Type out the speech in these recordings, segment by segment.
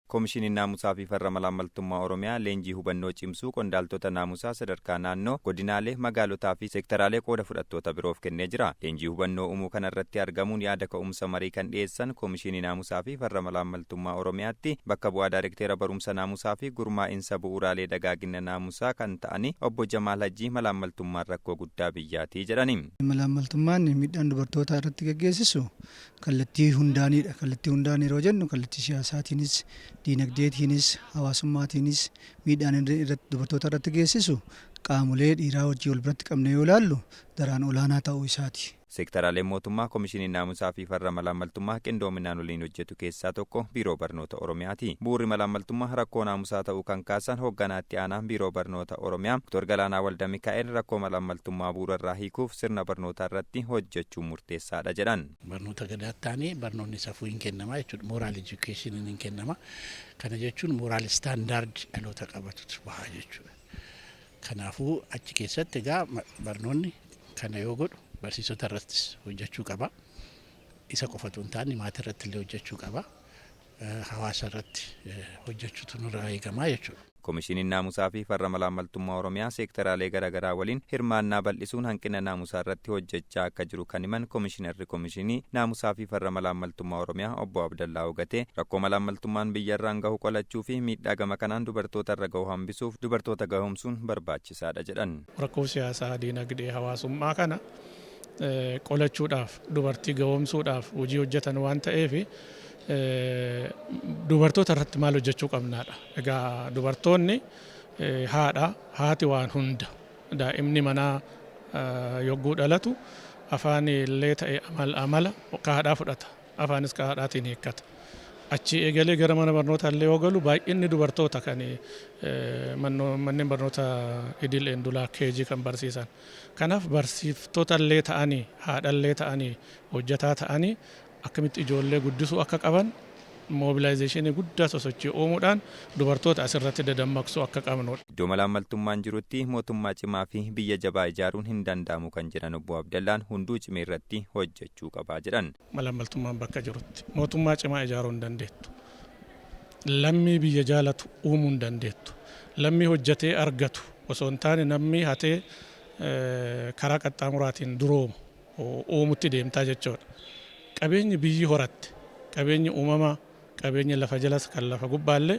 Koomishiniin Naamusaa fi Farra Malaammaltummaa Oromiyaa leenjii hubannoo cimsuu qondaaltota naamusaa sadarkaa naannoo, godinaalee, magaalotaa fi seektaraalee qooda fudhattoota biroof kennee jira. Leenjii hubannoo uumuu kanarratti argamuun yaada ka'umsa marii kan dhiyeessan Koomishinii Naamusaa fi Farra Malaammaltummaa Oromiyaatti bakka bu'aa Daayirekteera Barumsa Naamusaa fi Gurmaa'insa Bu'uuraalee Dagaagina Naamusaa kan ta'ani Obbo Jamaal Hajjii, malaammaltummaan rakkoo guddaa biyyaatii jedhani. Malaammaltummaan miidhaan dubartoota irratti gaggeessisu kallattii hundaanidha. Kallattii hundaan yeroo jennu kallattii siyaasaatiinis, diinagdeetiinis, hawaasummaatiinis miidhaan irratti dubartoota irratti geessisu qaamolee dhiiraa wajjin wal biratti qabne yoo ilaallu daraan olaanaa ta'uu isaati. Seektaraaleen mootummaa Koomishiniin Naamusaa fi Farra Malaammaltummaa qindoominaan waliin hojjetu keessaa tokko Biiroo Barnoota Oromiyaati. Bu'uurri malaammaltummaa rakkoo naamusaa ta'uu kan kaasan hoogganaa itti aanaa Biiroo Barnoota Oromiyaa Dr. Galaanaa Walda Mikaa'el, rakkoo malaammaltummaa bu'uurarraa hiikuuf sirna barnootaa irratti hojjechuun murteessaadha jedhan. Barnoota gadaatti taanee barnoonni safuu hin kennama jechuudha. Moral education hin kennama. Kana jechuun moral standard dhaloota qabatutu baha jechuudha. Kanaafuu achi keessatti egaa barnoonni kana yoo godhu barsiisota irrattis hojjechuu qaba. Isa qofatu hin taane, maatii irratti illee hojjechuu qaba. Hawaasa irratti hojjechuutu nurraa eegamaa jechuudha. Koomishiniin Naamusaa fi Farra Malaammaltummaa Oromiyaa seektaraalee garaagaraa waliin hirmaannaa bal'isuun hanqina naamusaa irratti hojjechaa akka jiru kan himan Koomishinarri Koomishinii Naamusaa fi Farra Malaammaltummaa Oromiyaa Obbo Abdallaa Ogatee, rakkoo malaammaltummaan biyyarraan gahu qolachuu fi miidhaa gama kanaan dubartoota irra gahu hambisuuf dubartoota gahoomsuun barbaachisaadha jedhan. Rakkoo siyaasaa, diinagdee, hawaasummaa kana qolachuudhaaf dubartii gahoomsuudhaaf hojii hojjetan waan ta'eef, dubartoota irratti maal hojjechuu qabnaadha. Egaa dubartoonni haadha, haati waan hunda. Daa'imni manaa yogguu dhalatu afaan illee ta'e amala haadhaa fudhata. Afaanis haadhaatiin hiikkata. Achi eegalee gara mana barnootaa illee yoo galu, baay'inni dubartoota kan manneen barnoota idileen dulaa KG kan barsiisan. Kanaaf barsiiftota illee ta'anii, haadha illee ta'anii, hojjetaa ta'anii akkamitti ijoollee guddisuu akka qaban mobilization guddaa sosochii uumuudhaan dubartoota asirratti dadammaqsuu akka qabnudha. Iddoo malaammaltummaan jirutti mootummaa cimaa fi biyya jabaa ijaaruun hin danda'amu kan jedhan Obbo Abdallaan, hunduu cimee irratti hojjechuu qabaa jedhan. Malaammaltummaan bakka jirutti mootummaa cimaa ijaaruu hin dandeettu. Lammii biyya jaalatu uumuu hin dandeettu. Lammii hojjetee argatu osoo hin taane, namni hatee karaa qaxxaamuraatiin duroomu uumutti deemtaa jechuudha. Qabeenyi biyyi horatte, qabeenyi uumamaa, qabeenyi lafa jalas kan lafa gubbaallee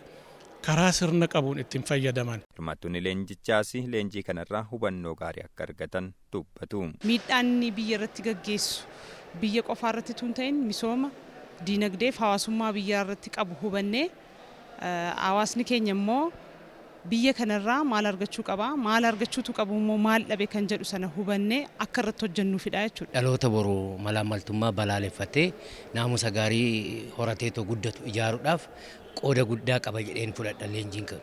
karaa sirna qabuun ittiin fayyadaman. Hirmaattonni leenjichaas leenjii kanarraa hubannoo gaarii akka argatan dubbatu. Miidhaan biyya irratti gaggeessu biyya qofaa irratti tun ta'in, misooma diinagdee fi hawaasummaa biyyaa irratti qabu hubannee, hawaasni keenya immoo biyya kanarraa maal argachuu qaba, maal argachuutu qabu immoo maal dhabe kan jedhu sana hubannee akka irratti hojjennuufidha jechuudha. Dhaloota boru malaammaltummaa balaaleffatee naamusa gaarii horateetoo guddatu ijaaruudhaaf qooda guddaa qaba jedheen fudhadha leenjiin kun.